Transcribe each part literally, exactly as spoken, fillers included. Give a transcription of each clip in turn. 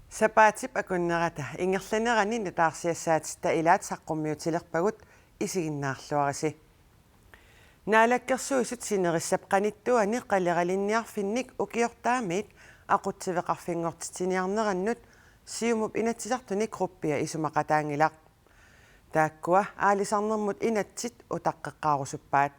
Sapaatip akunnerata ingerlanerani nutaarsiassaatitta ilaat saqqummiutilerpagut, isiginnaarluarisi. Naalakkersuisut sinerissap qanittuani qaleralinniarfinnik ukiortaamiit aqutsiveqarfinngortitsiniarnerannut Siumup Inatsisartuni gruppia isumaqataanngilaq. Taakkua aalisarnermut inatsit utaqqeqqaarusuppaat.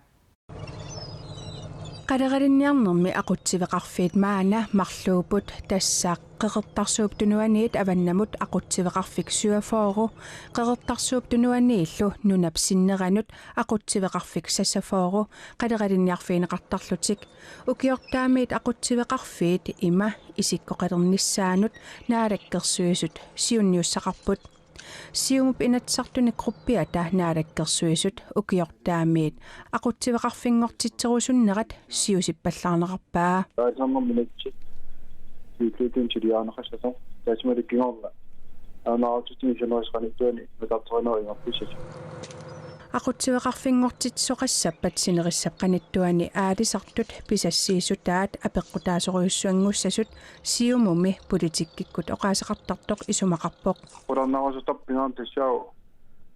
Qaleralinniarnermi aqutsiveqarfiit maanna marluupput, tassa Qeqertarsuup Tunuaniit avannamut aqutsiveqarfik syvogfyrre, Qeqertarsuup Tunuaniillu nunap sinneranut aqutsiveqarfik seksogfyrre qaleralinniarfigineqartarlutik. Ukiortaamiit aqutsiveqarfiit ima isikkoqalernissaannut Naalakkersuisut siunniussaqarput. Siumup Inatsisartuni gruppiata Naalakkersuisut ukiortaamiit aqutsiveqarfinngortitserusunnerat siusippallaarneqarpaa. Taasama minutsit siulliuttuni suliarineqassasoq, taasama kingorna aanaarutitsinni sinerissap qanittuani nutaartorinera ingerlassasut. Aqutsiveqarfinngortitsisoqassappat sinerissap qanittuani aalisartut pisassiissutaat apeqqutaasorujussuanngussasut Siumumi politikkikkut oqaaseqartartoq isumaqarpoq. Qularnarusutarpingaarneq tassaavoq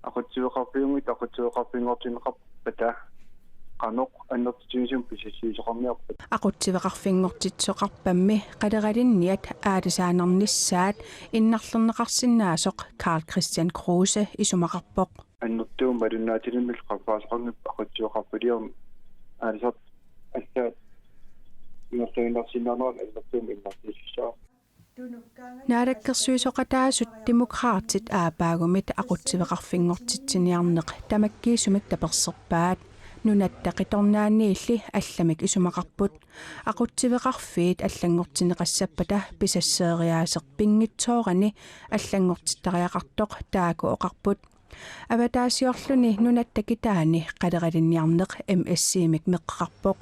aqutsiveqarfiunngitsut aqutsiveqarfinngortinneqarpata qanoq annertutigisumik pisassiisoqarniarpat. Aqutsiveqarfinngortitsisoqarpammi qaleralinniat aalisaannarnissaat innarlerneqarsinnaasoq Karl-Kristian Kruse isumaqarpoq. Annertuumik malinnaatilimmik qaffaasoqanngippat aqutsiveqarfiliorneq aalisartut allaat ingerlaannarsinnaanerat annertuumik innartiissutissaaq. Naalakkersuisoqataasut Demokraatit aappaagumit aqutsiveqarfinngortitsiniarneq tamakkiisumik taperserpaat. Nunatta qitornaaniilli allamik isumaqarput. Aqutsiveqarfiit allanngortinneqassappata pisasseeriaaseq pinngitsoorani allanngortittariaqartoq taakku oqarput. Avataasiorluni nunatta kitaani qaleralinniarneq M S C-mik meqqeqarpoq.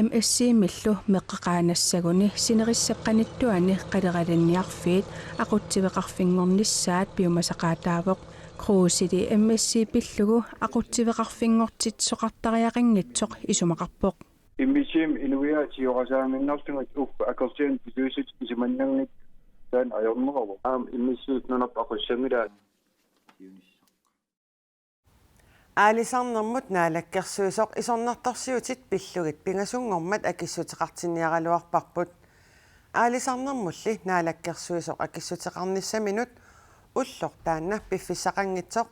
M S C-millu meqqeqaanassaguni sinerissap qanittuani qaleralinniarfiit aqutsiveqarfinngornissaat piumasaqaataavoq. Kruseli M S C pillugu aqutsiveqarfinngortitsisoqartariaqanngitsoq isumaqarpoq. M S C-mi inuiaat tigorasaaginnarlugit uffa akerlianik pituusut isumannanngitsut taanna ajorneravoq. Aamma M S C-p nunarput aqussanngilaat. Aalisarnermut naalakkersuisoq isornartorsiutit pillugit pingasunngormat akissuteqartinniaraluarparput. Aalisarnermulli naalakkersuisoq akissuteqarnissaminut ulloq taanna piffissaqanngitsoq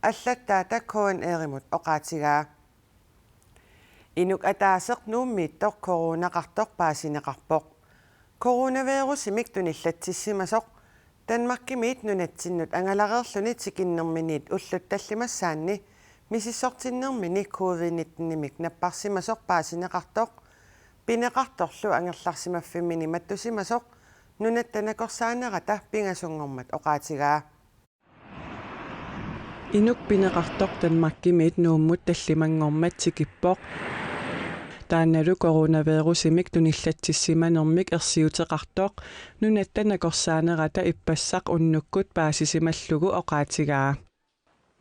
allattaata K N R-imut oqaatigaa. Inuk ataaseq Nuummiittoq coronaqartoq paasineqarpoq. Coronavirusimik tunillatsissimasoq Danmarkimiit nunatsinnut angalareerluni tikinnerminiit ullut tallimassaanni misissortinnermini covid nitten-imik napparsimasoq paasineqartoq pineqartorlu angerlarsimaffimmini mattusimasoq Nunatta Nakorsaanerata pingasunngormat oqaatigaa. Inuk pineqartoq Danmarkimiit Nuummut tallimanngormat tikippoq. Taannalu coronavirusimik tunillatsissimanermik ersiuteqartoq Nunatta Nakorsaanerata ippassaq unnukkut paasisimallugu oqaatigaa.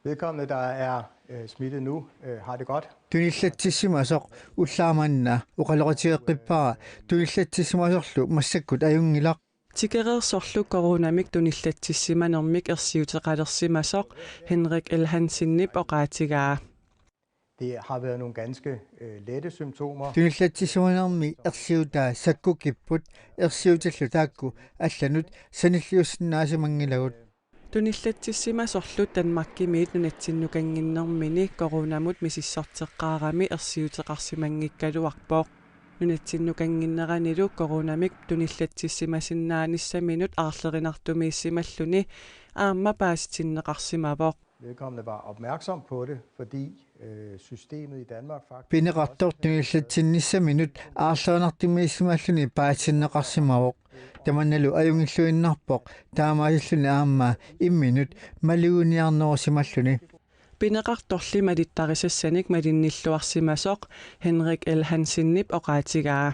Vedkommende, der er øh, smittet nu, øh, har det godt. Tunillatsissimasoq ullaaq manna oqaloqatigeqqippara tunillatsissimasorlu massakkut ajunngilaq. Tikereersorlu coronamik tunillatsissimanermik ersiuteqalersimasoq Henrik L. Hansenip oqaatigaa. Det har været nogle ganske øh, lette symptomer. Tunillatsissimanermi ersiutaa sakkukipput, ersiutillu taakku allanut sanilliussinnaasimanngillat. Tunillatsissimasorlu Danmarkimiit nunatsinnukannginnermini coronamut misissorteqqaarami ersiuteqarsimanngikkaluarpoq. Nunatsinnukannginneranilu coronamik tunillatsissimasinnaanissaminnut aarlerinartumiissimalluni aamma paasitinneqarsimavoq. Vedkommende var opmærksom på det, fordi øh, systemet i Danmark faktisk... Pineqartoq tunillatsinnissaminnut aarlerinartumiissimalluni paasitinneqarsimavoq. Tamannalu ajunngilluinnarpoq, taamaasilluni aamma imminut maluginiarnerusimalluni. Pineqartorli malittarisassanik malinnilluarsimasoq Henrik L. Hansenip oqaatigaa.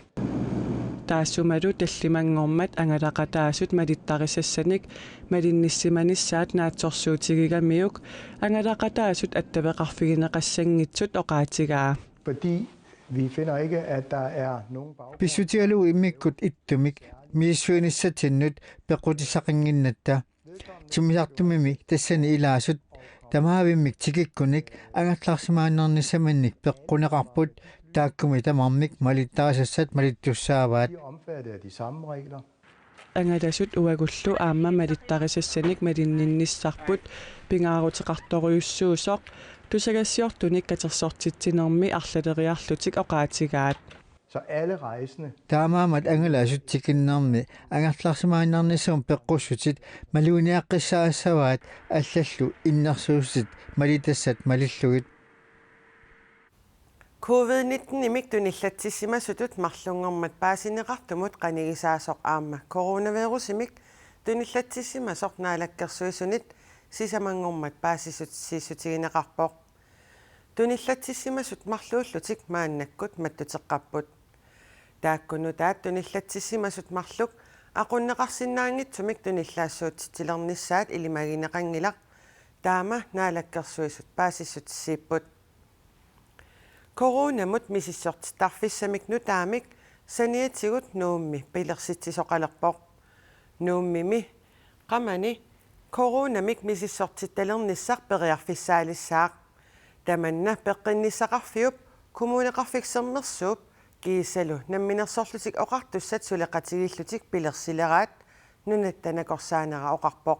Taassumalu tallimanngormat angalaqataasut malittarisassanik malinnissimanissaat naatsorsuutigigamiuk angalaqataasut attaveqarfigineqassanngitsut oqaatigaa. Fordi Vi finder ikke, at der er nogen baggrund. Pissutigalugu immikkut ittumik misissuinissatsinnut peqqutissaqannginnatta. Timmisartumimi tassani ilaasut tamaavimmik tikikkunik angerlarsimaannarnissaminnik peqquneqarput, taakkumi tamarmik malittarisassat malittussaavaat. De er omfattet af de samme regler. Angalasut uagullu aamma malittarisassanik malinninnissarput pingaaruteqartorujussuusoq tusagassiortunik katersortitsinermi arlaleriarlutik oqaatigaat. Så alle rejsende Taamaammat angalasut tikinnermi angerlarsimaannarnissamut peqqussutit maluginiaqqissaassavaat allallu innersuussutit malitassat malillugit. Covid nitten-imik tunillatsissimasutut marlunngormat paasineqartumut qanigisaasoq aamma coronavirusimik tunillatsissimasoq Naalakkersuisunit sisamanngormat paasissutissiissutigineqarpoq. Tunillatsissimasut marluullutik maannakkut mattuteqqapput. Taakku nutaat tunillatsissimasut marluk aqunneqarsinnaanngitsumik tunillaassuutitsilernissaat ilimagineqanngilaq, taama Naalakkersuisut paasissutissiipput. Coronamut misissortittarfissamik nutaamik saniatigut Nuummi pilersitsisoqalerpoq. Nuummimi qamani coronamik misissortittalernissaq periarfissaalissaaq. Tamanna peqqinnissaqarfiup Kommuneqarfik Sermersuup kiisalu Namminersorlutik Oqartussat suleqatigiillutik pilersileraat, Nunatta Nakorsaanera oqarpoq.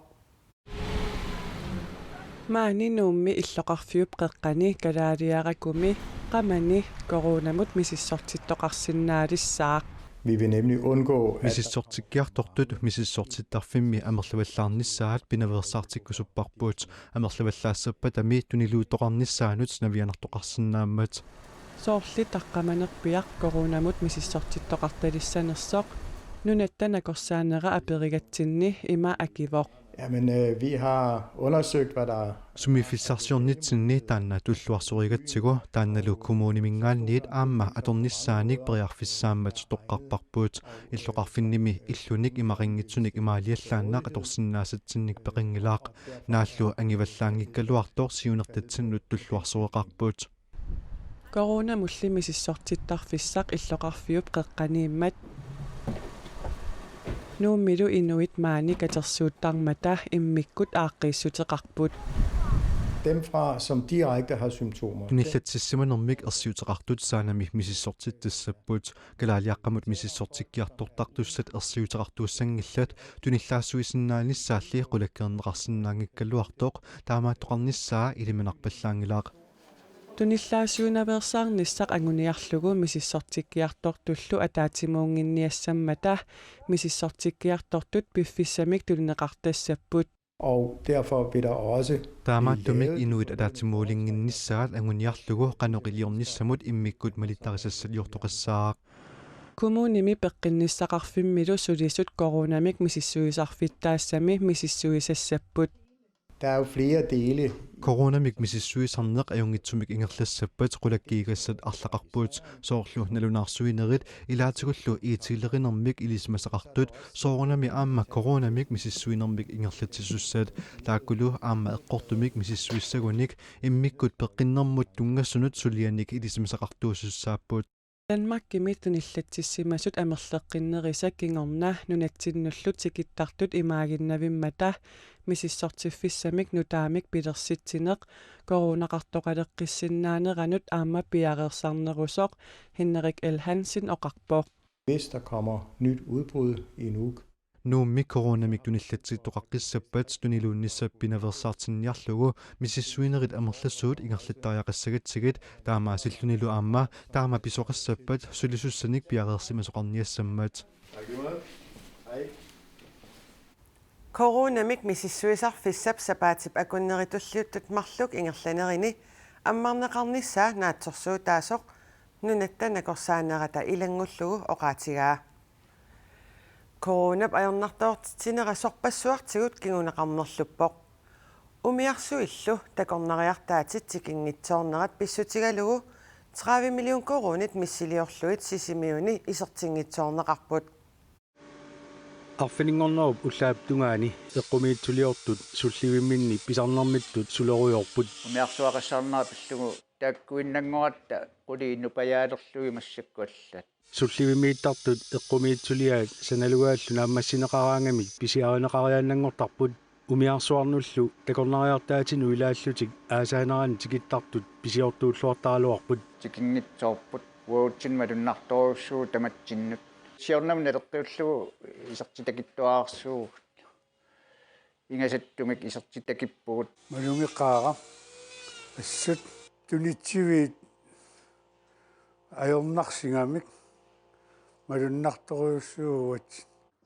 Maani Nuummi illoqarfiup qeqqani Kalaaliarakumi qamani coronamut misissortittoqarsinnaalissaaq. Vi vil nemlig undgå, at Misissortikkiartortut misissortittarfimmi amerlavallaarnissaat pinaveersaartikkusupparput, amerlavallaassappatami tuniluuttoqarnissaanut navianartoqarsinnaammat. Soorli taqqamanerpiaq coronamut misissortittoqartalissanersoq Nunatta Nakorsaanera aperigatsinni ima akivoq. Jamen, øh, vi har undersøgt, hvad der Sumiiffissarsiornitsinni taanna tulluarsorigatsigu, taannalu kommuniminngaanniit aamma atornissaanik periarfissaammat toqqarparput. Illoqarfinnimi illunik imaqanngitsunik imaaliallaannaq atorsinnaasatsinnik peqanngilaq. Naallu angivallaanngikkaluartoq siunertatsinnut tulluarsoreqarput. Coronamulli misissortittarfissaq illoqarfiup qeqqaniimmat Nuummilu inuit maani katersuuttarmata immikkut aaqqiissuteqarput. Dem fra, som direkte har symptomer. Tunillatsissimanermik ersiuteqartut saanami misissortittassapput. Kalaaliaqqamut misissortikkiartortartussat ersiuteqartuussanngillat, tunillaassuisinnaanissaalli qulakkeerneqarsinnaanngikkaluartoq taamaattoqarnissaa ilimanarpallaanngilaq. Tunillaassuinaveersaarnissaq anguniarlugu misissortikkiartortullu ataatsimuunnginniassammata misissortikkiartortut piffissamik tunineqartassapput. Og derfor vil der også Taamaattumik inuit ataatsimuulinnginnissaat anguniarlugu qanoq iliornissamut immikkut malittarisassaliortoqassaaq. Kommunimi peqqinnissaqarfimmilu sulisut coronamik misissuisarfittaassami misissuisassapput. Der er jo flere dele. Coronamik misissuisarneq ajunngitsumik ingerlassappat qulakkiigassat arlaqarput, soorlu nalunaarsuinerit ilaatigullu IT-lerinermik ilisimasaqartut, soorunami aamma coronamik misissuinermik ingerlatsisussat, taakkulu aamma eqqortumik misissuissagunik immikkut peqqinnermut tunngasunut sulianik ilisimasaqartuusussaapput. Danmarkimi tunillatsissimasut amerleqqinnerisa kingorna nunatsinnullu tikittartut imaaginnavimmata misissortiffissamik nutaamik pilersitsineq coronaqartoqaleqqissinnaaneranut aamma piareersarnerusoq Henrik L. Hansen oqarpoq. Hvis der kommer nyt udbrud i Nuuk, Nuummi coronamik tunillatsittoqaqqissappat tuniluunnissap pinaveersaartinniarlugu misissuinerit amerlasuut ingerlattariaqassagatsigit, taamaasillunilu aamma taama pisoqassappat sulisussanik piareersimasoqarniassammat. Coronamik misissuisarfissap sapaatip akunneri tulliuttut marluk ingerlanerini ammarneqarnissaa naatsorsuutaasoq Nunatta Nakorsaanerata ilanngullugu oqaatigaa. Coronap ajornartoortitsinera sorpassuartigut kinguneqarnerluppoq. Umiarsuillu takornariartaatit tikinngitsoornerat pissutigalugu tredive million koruunit missiliorlugit Sisimiuni isertinngitsoorneqarput. Arfininngornerup ullaap tungaani eqqumiitsuliortut sullivimminni pisarnermittut sulerujoorput. Umiarsuaqassaarnera pillugu taakkuinnanngoratta qulit nupajaalerlugit massakkut allat. Sullivimmiittartut eqqumiitsuliaat sanalugaallu naammassineqaraangamik pisiarineqariaannanngortarput. Umiarsuarnullu takornariartaatinut ilaallutik aasaanerani tikittartut pisiortuulluartaraluarput. Tikinngitsoorput uatsinnut malunnartorujussuuvoq tamatsinnut. Siornamut naleqqiullugu isertitakittuararsuugut. Ingasattumik isertitakippugut. Malugeqaara assut tunitsiviit ajornarsigamik malunnartorujussuuvoq.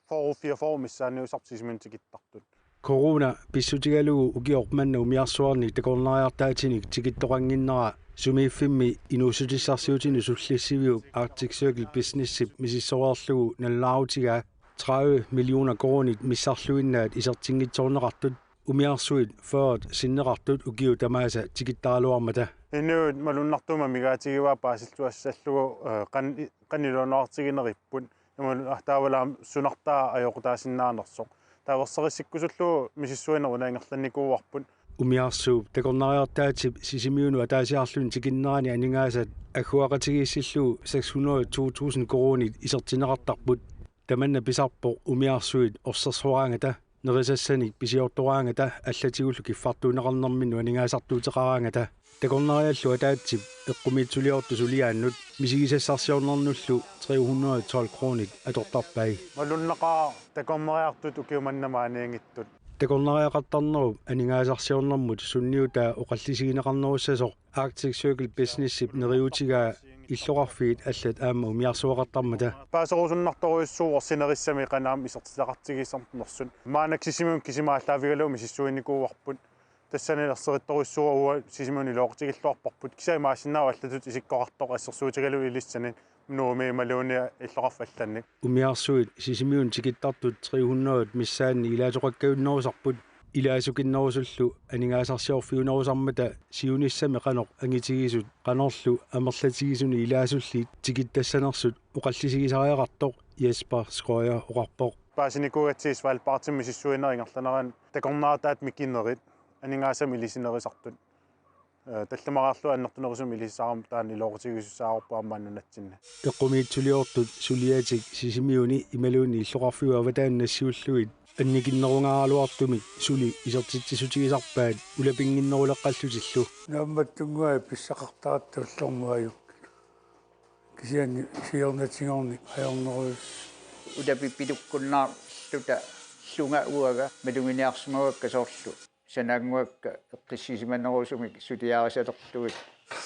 Fyrre, fireogfyrre missaaniusarput Sisimiunut tikittartut. Corona pissutigalugu ukioq manna umiarsuarnik takornariartaatinik tikittoqannginnera sumiiffimmi inuussutissarsiutinut sullissiviup Arctic Circle Businessip misissoreerlugu nalunaarutigaa tredive millioner koruunit missarluinnaat isertinngitsoorneqartut, umiarsuit fyrre sinneqartut ukiut tamaasa tikittaraluarmata. Inuit malunnartumik amigaatigivaa paasilluassallugu, eh, qan-, qanoq iluanaartigineripput. Imaluunniit taavalu aamma sunartaa ajoqutaasinnaanersoq. Taava erserissikkusullugu misissuineq una ingerlannikuuarput. Umiarsuup takornariartaatip Sisimiunut ataasiarluni tikinnerani aningaasat agguaqatigiissillugu seks hundrede to tusind koruunit isertinneqartarput. Tamanna pisarpoq umiarsuit orsersoraangata, nerisassanik pisiortoraangata allatigullu kiffartuunneqarnerminnut aningaasartuuteqaraangata. Takornariallu ataatsip eqqumiitsuliortut suliaannut misigisassarsiornernullu tre hundrede tolv koruunit atortarpai. Malunnaqaaq takornariartut ukiut manna maaniinngitsut. Takornariaqartarnerup aningaasarsiornermut sunniutaa oqallisigineqarnerussasoq Arctic Circle Businessip neriuutigaa illoqarfiit allat aamma umiarsuaqartarmata. Paaserusunnartorujussuuvoq sinerissami qanoq aamma isertitaqartigisarnersut. Maannakkut Sisimiunut kisima aallaavigalugu misissuinikuuarput. Tassani erserittorujussuuvoq uagut Sisimiunut iluaqutigilluarparput. Kisianni imaassinnaavoq allatut isikkoqartoq assersuutigalugu ilissanit Nuummi imaluunniit illoqarfik allannik. Umiarsuit Sisimiunut tikittartut tre hundrede missaanni ilaasoqakkajunnerusarput. Ilaasukinnerusullu aningaasarsiorfiunerusarmata siunissami qanoq angitigisut qanorlu amerlatigisunik ilaasullit tikittassanersut oqallisigisariaqartoq Jesper Skrøyer oqarpoq. Paasinikuugatsigit Svalbardimi misissuinerit ingerlaneranni takornariartaat mikinerit aningaasanik ilisinerisartut. Eh, tallimareerlugu annertunerusumik ilisisarami taanna iluaqutigisussaavoq aamma nunatsinni. Eqqumiitsuliortut suliatik Sisimiuni imaluunniit illoqarfiup avataani nassiullugit annikinnerugaluartumik suli isertitsissutigisarpaat ulapinnginneruleqqallutillu. Naammattunnguaq pissaqartaratta ullormut ajunngilaq. Kisianni siornatigorneq ajornerujussuuvoq. Ulapi pilukkunnaarluta illunga uanga maluginiarsimagakka soorlu sanaannguakka eqqissisimanerusumik suliarisalerlugit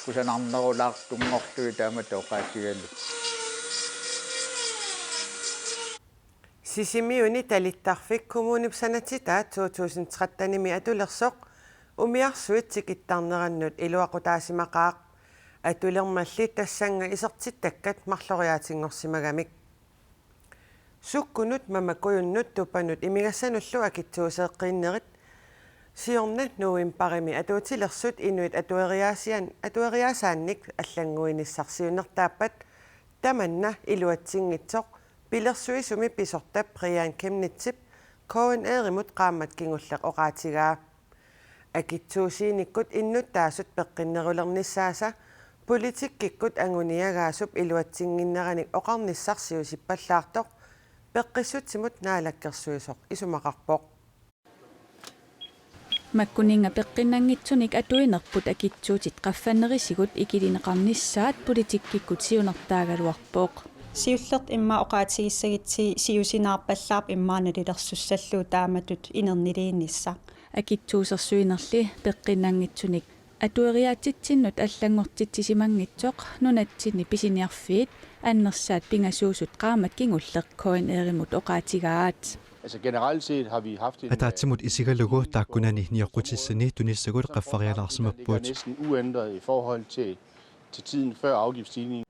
kusanarnerulaartunngorlugit taamatut oqaatigalugu. Sisimiuni talittarfik kommunip sanatitaat to tusind trettenimi atulersoq umiarsuit tikittarnerannut iluaqutaasimaqaaq. Atulermalli tassannga isertittakkat marloriaatinngorsimagamik. Sukkunut, mamakujunnut, tupanut imigassanullu akitsuuseeqqiinnerit. Siorna novembarimi atuutilersut inuit atueriaasian-, atueriaasaannik allannguinissaq siunertaappat tamanna iluatsinngitsoq pilersuisumi pisortap Brian Chemnitzip K N R-imut qaammat kingulleq oqaatigaa. Akitsuusiinikkut innuttaasut peqqinnerulernissaasa politikkikkut anguniagaasup iluatsinnginneranik oqarnissaq siusippallaartoq peqqissutsimut naalakkersuisoq isumaqarpoq. Makkuninnga peqqinnanngitsunik atuinerput akitsuutit qaffannerisigut ikilineqarnissaat politikkikkut siunertaagaluarpoq. Siulleq immaqa oqaatigissagutsigit siusinaarpallaarpoq immaqa nalilersussallugu taamatut inerniliinnissaq. Akitsuusersuinerli peqqinnanngitsunik atueriaatsitsinnut allanngortitsisimanngitsoq nunatsinni pisiniarfiit annersaat pingasuusut qaammat kingulleq K N R-imut oqaatigaat. Altså, generelt set har vi haft en, øh, Ataatsimut isigalugu taakkunani nioqqutissani tunissagut qaffarialaarsimapput. Næsten uændret i forhold til, til tiden før afgiftsstigningen.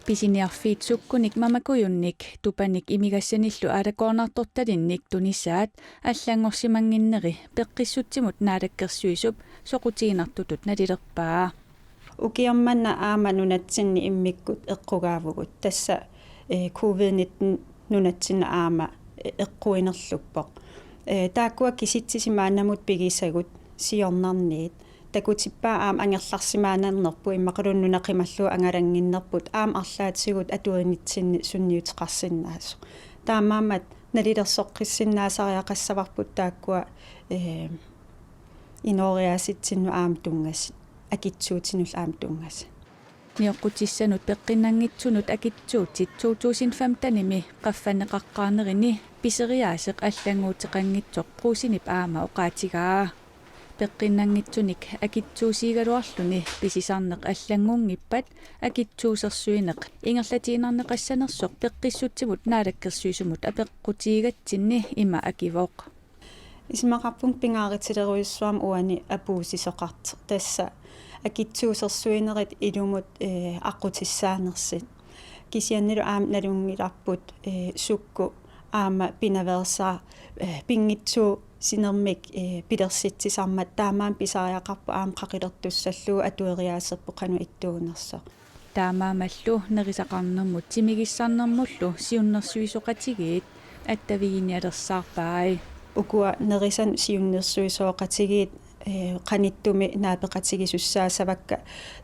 Pisiniarfiit sukkunik mamakujunnik tupanik imigassanillu aalakkoornartortalinnik tunisaat allanngorsimannginneri peqqissutsimut naalakkersuisup soqutiginartutut nalilerpaa. Ukioq manna aamma nunatsinni immikkut eqqugaavugut. Tassa, eh, covid nitten nunatsinni aamma, eh, eqquinerluppoq. Eh, taakkua kisitsisit maannamut pigisagut siornarniit. takutippaa aamma angerlarsimaannarnerput immaqaluunniit nuna qimallugu angalannginnerput aamma arlaatigut atuinitsinni sunniuteqarsinnaasoq. Taamaammat nalilersoqqissinnaasariaqassavarput taakkua, ee, inooriaasitsinnut aamma tunngasut, akitsuutinullu aamma tunngasut. Nioqqutissanut peqqinnanngitsunut akitsuutit to tusind femtenimi qaffanneqaqqaarnerini piseriaaseq allannguuteqanngitsoq Brugsenip aamma oqaatigaa. Peqqinnanngitsunik akitsuusiigaluarluni pisisarneq allanngunngippat akitsuusersuineq ingerlatiinnarneqassanersoq Peqqissutsimut Naalakkersuisumut apeqqutigatsinni ima akivoq: Isumaqarpunga pingaarutilerujussuarmik uani apuussisoqartoq, tassa akitsuusersuinerit ilumut, ee, aqqutissaanersut. Kisiannili aamma nalunngilarput, ee, sukkut aamma pinaveersaat, ee, pinngitsuusinermik, ee, pilersitsisarmat, taamaammat pisariaqarpoq aamma qaqilertussallugu atueriaaserput qanoq ittuunersoq. Taamaammallu nerisaqarnermut timigissarnermullu siunnersuisoqatigiit attaviginialersaarpai. Ukua nerisanut siunnersuisoqatigiit, ee, qanittumi naapeqatigisussaasavakka,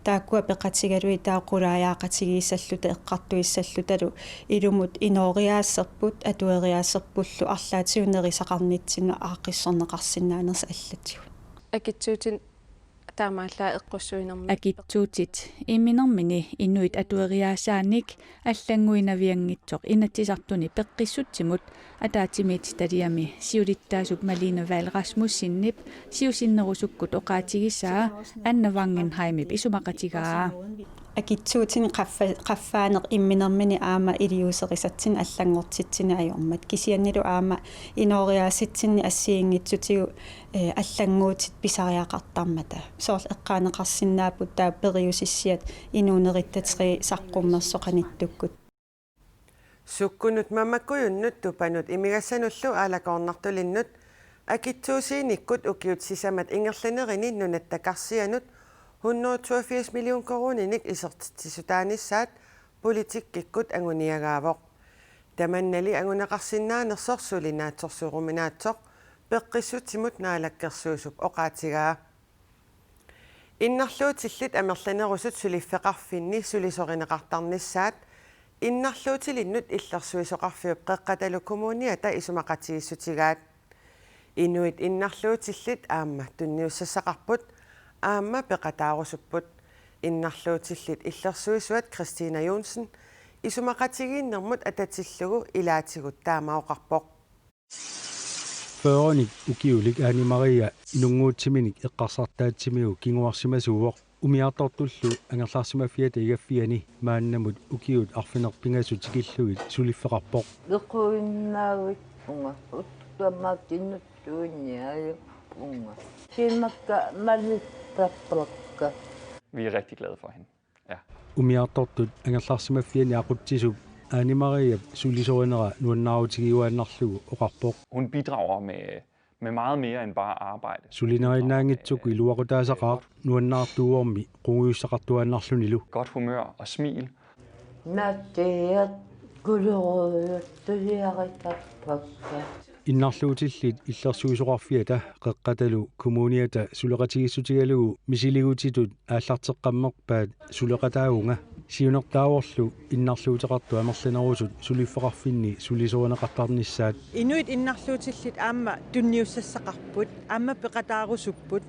taakkua peqatigalugit taava qulaajaaqatigiissalluta eqqartuissallutalu ilumut inooriaaserput atueriaaserpullu arlaatigut nerisaqarnitsinnut aaqqissorneqarsinnaanersut allatigut. Akitsuutit taamaallaat eqqussuinermi. Akitsuutit imminermini inuit atueriaasaannik allannguinavianngitsoq Inatsisartuni Peqqissutsimut ataatsimiititaliami siulittaasup Malene Vahl Rasmussenip siusinnerusukkut oqaatigisaa Anna Wangenheimip isumaqatigaa. Akitsuutinik qaffa-, qaffaaneq imminermini aamma iliuuserisatsinnik allanngortitsinnik ajormat. Kisiannili aamma inooriaasitsinni assigiinngitsutigut, ee, allannguutit pisariaqartarmata. Soorlu eqqaaneqarsinnaapput taava periusissiat inuunerittatik saqqummersoqanittukkut. Sukkunut mamakkujunnut tupanut imigassanullu aalakoornartulinnut akitsuusiinikkut ukiut sisamat ingerlanerini nunatta karsianut hundrede toogfirs million koruuninik isertitsissutaanissaat politikkikkut anguniagaavoq. Tamannali anguneqarsinnaanersoq suli naatsorsuuruminaatsoq Peqqissutsimut Naalakkersuisup oqaatigaa. Innarluutillit amerlanerusut suliffeqarfinni sulisorineqartarnissaat innarluutilinnut illersuisoqarfiup Qeqqatalu Kommuniata isumaqatigiissutigaat. Inuit innarluutillit aamma tunniussassaqarput, aamma peqataarusupput. Innarluutillit illersuisuat Christina Johnsen isumaqatigiinnermut atatillugu ilaatigut taama oqarpoq. Fyrrenik ukiulik Ane Maria inunnguutsiminik eqqarsartaatsimigut kinguarsimasuuvoq. Umiartortullu angerlarsimaffiata igaffiani maannamut ukiut arfineq-pingasut tikillugit suliffeqarpoq. Eqquinnaavippunga, uttamatinut tuiniaajuppunga. Simakka malittarpakka. Vi er rigtig glade for hende. Ja. Umiartortut angerlarsimaffiani aqutsisup Ane Mariap sulisorinera nuannaarutigiuaannarlugu oqarpoq. Hun bidrager med, med meget mere end bare arbejde. Sulinerinnaanngitsukkut iluaqutaasaqaaq nuannaartuuvormi qungujussaqartuaannarlunilu. Godt humør og smil. Natsiat kuloruujuttuliaritarpakka. Innarluutillit illersuisoqarfiata Qeqqatalu Kommuniata suleqatigiissutigalugu misiligutitut aallarteqqammerpaat suleqataavunga. Siunertaavorlu innarluuteqartut amerlanerusut suliffeqarfinni sulisorineqartarnissaat. Inuit innarluutillit aamma tunniussassaqarput, aamma peqataarusupput.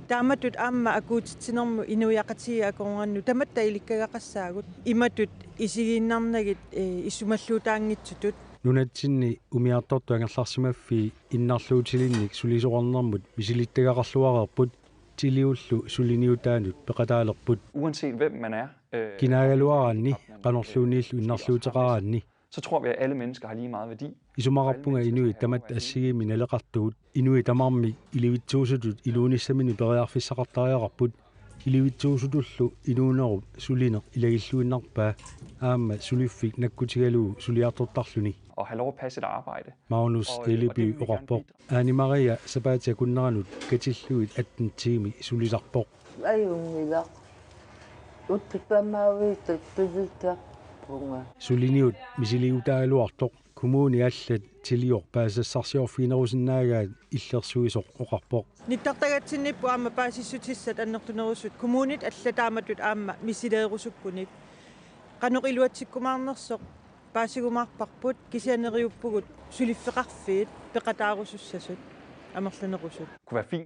Taamatut aamma akuutitsinermut inuiaqatigiit akornannut tamatta ilikkagaqassaagut. Imatut isigiinnarnagit, ee, isumalluutaanngitsutut. Nunatsinni umiartortut angerlarsimaffii innarluutilinnik sulisoqarnermut misilittagaqarluareerput, tiliullu suliniutaanut peqataalerput. Uanset hvem man er, øh, kinaagaluaraanni, qanorluunniillu innarluuteqaraanni, så tror vi, at alle mennesker har lige meget værdi. Isumaqarpunga inuit tamatta assigiimmik naleqartugut. Inuit tamarmik ilivitsuusutut inuunissaminnik periarfissaqartariaqarput. Ilivitsuusutullu inuunerup sulineq ilagilluinnarpaa aamma suliffik nakkutigalugu suliartortarluni. At have lov at passe et arbejde. Magnus Eleby oqarpoq. Ane Maria sapaatip akunneranut katillugit atten tiimi sulisarpoq. Ajunngilaq. Uttamaavitut tulisarpunga. Suliniut misiliutaagaluartoq Kommunit allat tiliorpaassassarsiorfiginerusinnaagaat illersuisoq oqarpoq. Nittartagatsinniippoq aamma paasissutissat annertunerusut kommunit allat taamatut aamma misileerusukkunik. Qanoq iluatsikkumaarnersoq paasigumaarparput kisianni neriuppugut suliffeqarfiit peqataarusussasut amerlanerusut.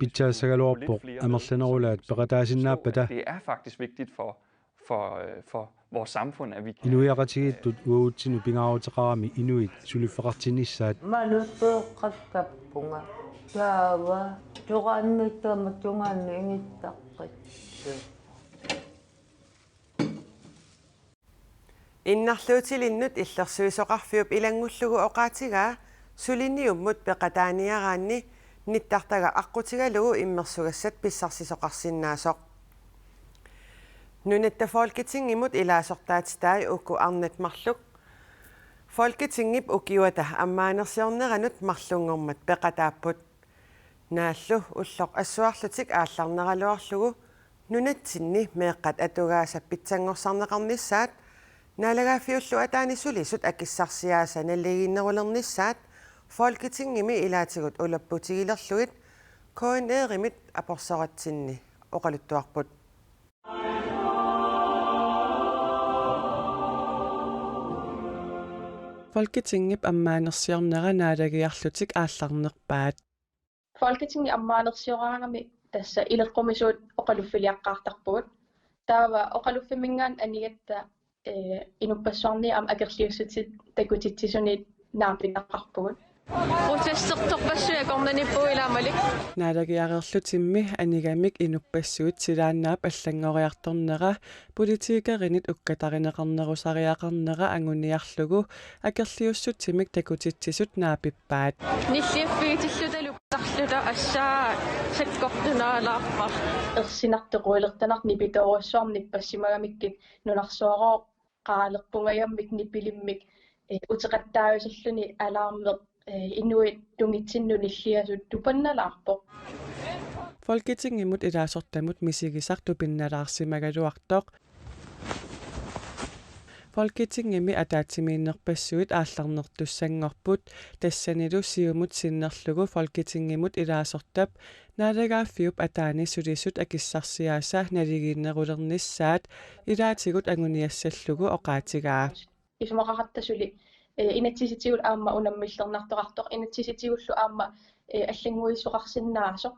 Pitsaassagaluarpoq amerlanerulaat peqataasinnaappata. Det er faktisk vigtigt for, for, øh, for vores samfund, at vi kan... Inuiaqatigiittut uatsinnut pingaaruteqarami inuit suliffeqartinnissaat. Malupeeqqakkappunga. Taava toqannittama tungaanni ingittaqqissu. Innarluutilinnut illersuisoqarfiup ilanngullugu oqaatigaa suliniummut peqataaniaraanni nittartagaq aqqutigalugu immersugassat pissarsisoqarsinnaasoq. Nunatta Folketingimut ilaasortaatitai uku arnat marluk Folketingip ukiuata ammaanersiorneranut marlunngormat peqataapput. Naallu ulloq assuarlutik aallarneraluarlugu nunatsinni meeqqat atugaasa pitsanngorsarneqarnissaat naalagaaffiullu ataani sulisut akissarsiaasa naligiinnerulernissaat Folketingimi ilaatigut ulapputigilerlugit K N R-imit aporsoratsinni oqaluttuarput. Folketingip ammaanersiornera naalagiarlutik aallarnerpaat. Folketingip ammaanersioraangami tassa ileqqumisuut oqaluffiliaqqaartarpugut. Taava oqaluffimminngaanniit anigatta, eh, inuppassuarnit aamma akerliussutit takutitsisunit naapitaqarpugut. Protestsertorpassuit akornanniippugut ilaa Malik. Naalagiareerlutimmi anigamik inuppassuit silaannaap allanngoriartornera politikerinit ukkatarineqarnerusariaqarnera anguniarlugu akerliussutsimik takutitsisut naapippaat. Nilliaffigitillutalu tarluta assaa sakkortunaalaarpara. Ersinartoq quilertanartoq nipitoorujussuarmik nipassimagamikkit nunarsuarooq qaalerpungajammik nipilimmik, eh, uteqattaajusilluni alarmeq, eh, inuit tungitsinnut nilliasut tupannalaarpoq. Folketingimut ilaasortamut misigisaq tupinnalaarsimagaluartoq. Folketingimi ataatsimiinnerpassuit aallarnertussanngorput, tassanilu Siumut sinnerlugu Folketingimut ilaasortap naalagaaffiup ataani sulisut akissarsiaasa naligiinnerulernissaat ilaatigut anguniassallugu oqaatigaa. Isumaqaratta suli, eh, inatsisitigut aamma unammillernartoqartoq, inatsisitigullu aamma, eh, allannguisoqarsinnaasoq.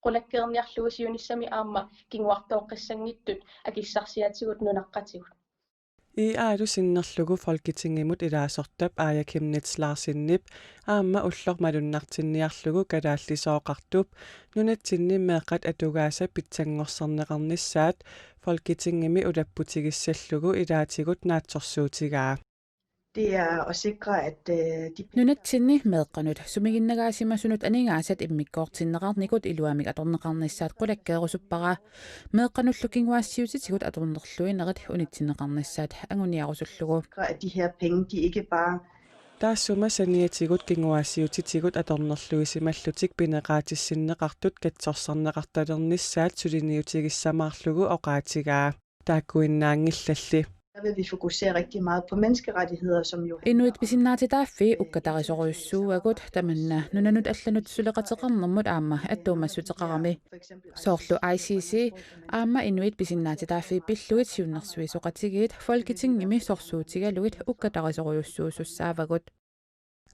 Qulakkeerniarlugu siunissami aamma kinguartooqqissanngitsut akissarsiatigut nunaqqatigut. I A-lu sinnerlugu Folketingimut ilaasortap Aaja Chemnitz Larsenip aamma ulloq malunnartinniarlugu kalaallisooqartup nunatsinni meeqqat atugaasa pitsanngorsarneqarnissaat Folketingimi ulapputigissallugu ilaatigut naatsorsuutigaa. Det er at sikre, at, øh, de... Nunatsinni meeqqanut sumiginnagaasimasunut aningaasat immikkoortinneqarnikut iluamik atorneqarnissaat qulakkeerusuppara. Meeqqanullu kinguaassiuutitigut atornerluinerit unitsinneqarnissaat anguniarusullugu. Sikre, at de her penge, de ikke bare... Taassuma saniatigut kinguaassiuutitigut atornerluisimallutik pineqaatissinneqartut katsorsarneqartalernissaat suliniutigissamaarlugu oqaatigaa. Taakkuinnaanngillalli. Der vil vi fokusere rigtig meget på menneskerettigheder, som jo... Inuit pisinnaatitaaffii ukkatarisorujussuuagut tamanna nunanut allanut suleqateqarnermut aamma attuumassuteqarami. Soorlu I C C aamma inuit pisinnaatitaaffii pillugit siunnersuisoqatigiit Folketingimi sorsuutigalugit ukkatarisorujussuusussaavagut.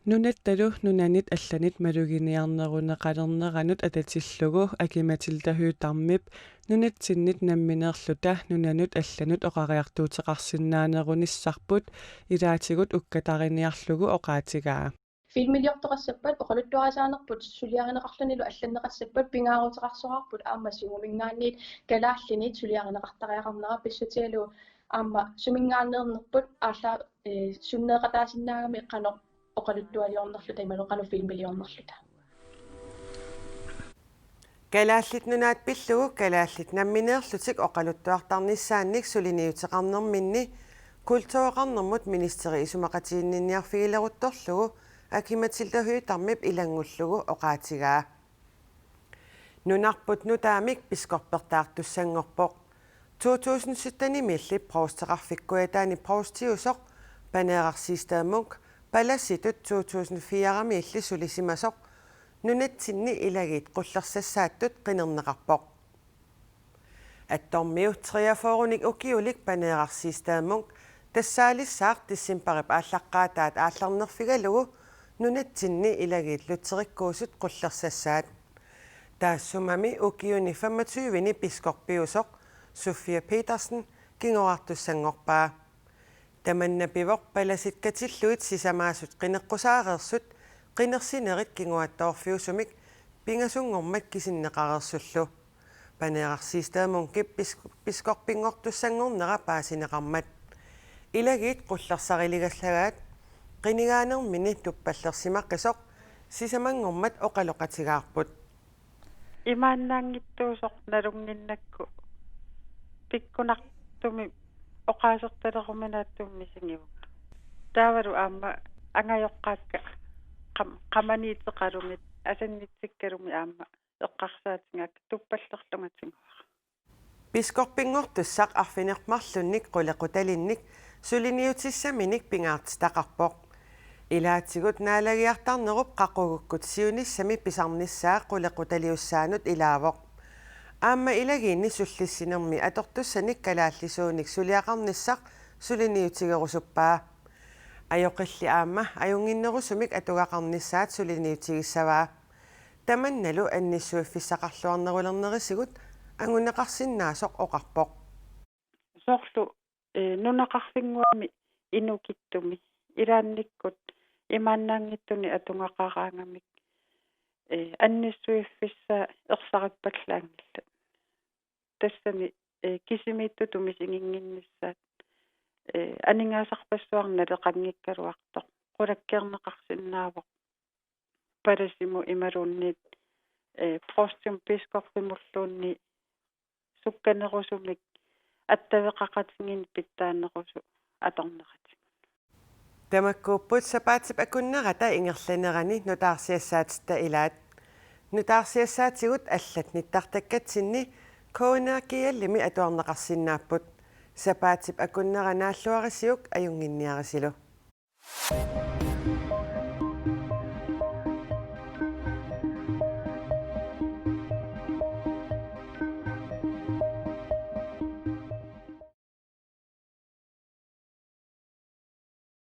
Nunattalu nunanit allanit maluginiarneruneqalerneranut atatillugu Aki-Matilda Høegh-Damip nunatsinnit nammineerluta nunanut allanut oqariartuuteqarsinnaanerunissarput ilaatigut ukkatariniarlugu oqaatigaa. Filmiliortoqassappat, oqaluttuarisaanerput suliarineqarlunilu allanneqassappat, pingaaruteqarsoraarput aamma Siumuminngaanniit kalaallinit suliarineqartariaqarnera pissutigalugu aamma suminngaanneernerput aalla, eh, sunneeqataasinnaagami qanoq oqaluttualiornerluta imaluunniit qanoq filmiliornerluta. Kalaallit Nunaat pillugu kalaallit nammineerlutik oqaluttuartarnissaannik suliniuteqarnerminni kultureqarnermut ministeri isumaqatiginninniarfigileruttorlugu Aki-Matilda Høegh-Damip ilanngullugu oqaatigaa. Nunarput nutaamik piskorpertaartussanngorpoq. To tusind sytten-imiilli provsteqarfik Kujataani provstiusoq Paneeraq Siegstad Munk Palasitut to tusind fire-miilli sulisimasoq nunatsinni ilagiit qullersassaattut qinerneqarpoq. Attormiu treogfyrrenik ukiulik Paneeraq Siegstad Munk tassaalissaaq decembarip aallaqqaataat aallarnerfigalugu nunatsinni ilagiit lutherekkuusut qullersassaat. Taassumami ukiuni femogtyveni biskoppiusoq Sofia Petersen kingoraartussanngorpaa. Tamanna pivoq palasit katillugit sisamaasut qineqqusaareersut qinersinerit kinguaattoorfiusumik pingasunngormat kisinneqareersullu. Paneeraq Siegstad Munkip bis-, biskoppinngortussanngornera paasineqarmat. Ilagiit qullersariligallagaat qinigaanermini tuppallersimaqisoq sisamanngormat oqaloqatigaarput. Imaannaanngitsuusoq nalunnginnakku pikkunartumik oqaasertaleruminaatsumik misigivunga. Taavalu aamma angajoqqaakka qam-, qamaniitseqalugit asannitsikkalugit aamma eqqarsaatigaakka tuppallerlunga tiguara. Biskoppinngortussaq arfineq-marlunnik qulequtalinnik suliniutissaminik pingaartitaqarpoq. Ilaatigut naalagiartarnerup qaqugukkut siunissami pisarnissaa qulequtaliussaanut ilaavoq. Aamma ilagiinni sullissinermi atortussanik kalaallisuunik suliaqarnissaq suliniutigerusuppaa. Ajoqilli aamma ajunnginnerusumik atugaqarnissaat suliniutigissavaa. Tamannalu annissuiffissaqarluarnerulernerisigut anguneqarsinnaasoq oqarpoq. Soorlu, eh, nunaqarfinnguami inukittumi ilaannikkut imaannaanngitsunik atugaqaraangamik, eh, annissuiffissaa ersarippallaanngillat. Tassani, eh, kisimiittutut misiginnginnissaat, eh, aningaasarpassuarnik naleqanngikkaluartoq qulakkeerneqarsinnaavoq palasimut imaluunniit, eh, provstimut biskoppimulluunniit sukkanerusumik attaveqaqatigiinnik pitsaanerusoq atorneqatigut. Tamakkuupput sapaatip akunnerata ingerlanerani nutaarsiassaatitta ilaat. Nutaarsiassaatigut allat nittartakkatsinni K N R G L-imi atuarneqarsinnaapput. Sapaatip akunnera naalluarisiuk ajunnginniarisilu.